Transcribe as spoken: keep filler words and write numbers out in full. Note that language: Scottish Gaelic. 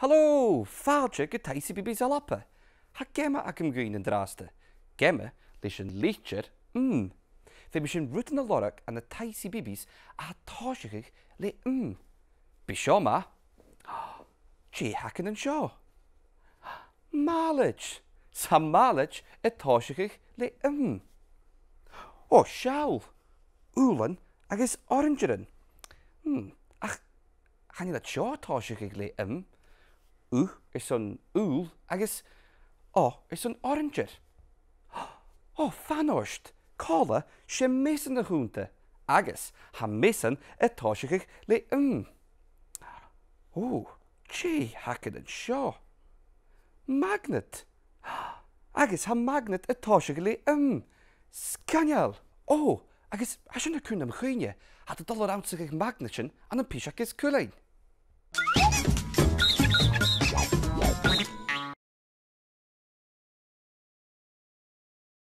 Halò, fàilte gu Taigh-sa-Bibis ALBA. Tha geama agam dhuinn an-dràsta. Geama leis an litir M. Feumaidh sinn rudan a lorg ann an Taigh-sa-Bibis a tha a' tòiseachadh le M. Bidh seo math. Dè th' againn an seo? Màileid. Tha màileid a' tòiseachadh le M. Ò, seall. Ùbhlan agus orainsearan. Hmm, ach chan eil iad seo a' tòiseachadh le M. U airson ùbhal agus O airson orainsear. Ò, fan ort, còmhla, 's e measan a th' annta, agus tha measan a' tòiseachadh le M. Ò, dè th' againn an seo? Magnet. Agus tha magnet a' tòiseachadh le M. Sgoinneil. Ò, agus tha sin a' cur nam chuimhne, tha iad a' dol a rannsachadh magnaidean ann am piseagan is cuilean.